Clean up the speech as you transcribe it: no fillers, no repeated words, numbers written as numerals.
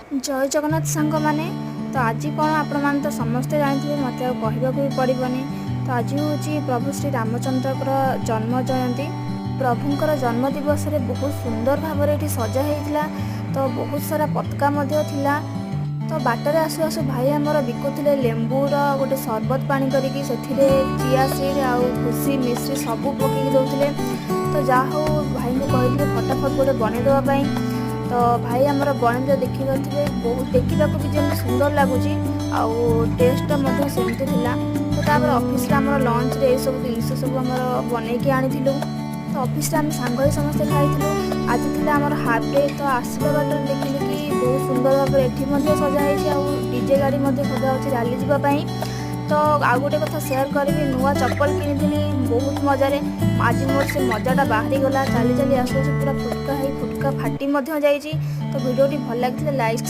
ଜୟ ଜଗନ୍ନାଥ ସାଙ୍ଗମାନେ। ତ ଆଜି କ'ଣ, ଆପଣମାନେ ତ ସମସ୍ତେ ଜାଣିଥିବେ, ମୋତେ ଆଉ କହିବାକୁ ବି ପଡ଼ିବନି। ତ ଆଜି ହେଉଛି ପ୍ରଭୁ ଶ୍ରୀ ରାମଚନ୍ଦ୍ରଙ୍କର ଜନ୍ମ ଜୟନ୍ତୀ। ପ୍ରଭୁଙ୍କର ଜନ୍ମ ଦିବସରେ ବହୁତ ସୁନ୍ଦର ଭାବରେ ଏଠି ସଜା ହେଇଥିଲା। ତ ବହୁତ ସାରା ପତାକା ମଧ୍ୟ ଥିଲା। ତ ବାଟରେ ଆସୁ ଆସୁ ଭାଇ ଆମର ବିକୁଥିଲେ ଲେମ୍ବୁର ଗୋଟେ ସରବତ ପାଣି କରିକି, ସେଥିରେ ଚିଆ ସିଡ୍ ଆଉ ଭୁସି, ମିଶ୍ରି ସବୁ ପକେଇକି ଦେଉଥିଲେ। ତ ଯାହା ହଉ, ଭାଇଙ୍କୁ କହିଥିଲି ଫଟାଫଟ ଗୋଟେ ବନେଇ ଦେବା ପାଇଁ। ତ ଭାଇ ଆମର ବନେଇ ଦେଖିପାରୁଥିବେ, ବହୁତ ଦେଖିବାକୁ ବି ଯେମିତି ସୁନ୍ଦର ଲାଗୁଛି ଆଉ ଟେଷ୍ଟଟା ମଧ୍ୟ ସେମିତି ଥିଲା। ତ ତାପରେ ଅଫିସରେ ଆମର ଲଞ୍ଚରେ ଏସବୁ ଜିନିଷ ସବୁ ଆମର ବନେଇକି ଆଣିଥିଲୁ। ତ ଅଫିସରେ ଆମେ ସାଙ୍ଗ ହେଇ ସମସ୍ତେ ଖାଇଥିଲୁ। ଆଜି ଥିଲା ଆମର ହାଫ୍ ଡେ। ତ ଆସିବା ବାଟରେ ଦେଖିଲି କି ବହୁତ ସୁନ୍ଦର ଭାବରେ ଏଠି ମଧ୍ୟ ସଜା ହେଇଛି ଆଉ ଡିଜେ ଗାଡ଼ି ମଧ୍ୟ ସଜା ହେଉଛି ରାଲି ଯିବା ପାଇଁ। ତ ଆଉ ଗୋଟେ କଥା ସେୟାର କରିବି। ନୂଆ ଚପଲ କିଣିଥିଲି ବହୁତ ମଜାରେ। ଆଜି ମୋର ସେ ମଜାଟା ବାହାରିଗଲା। ଚାଲି ଚାଲି ଆସୁ ଆସୁ ପୁରା ଫୁଟକା ହେଇ ଫୁଟକା ଫାଟି ମଧ୍ୟ ଯାଇଛି। ତ ଭିଡ଼ିଓଟି ଭଲ ଲାଗିଥିଲେ ଲାଇକ୍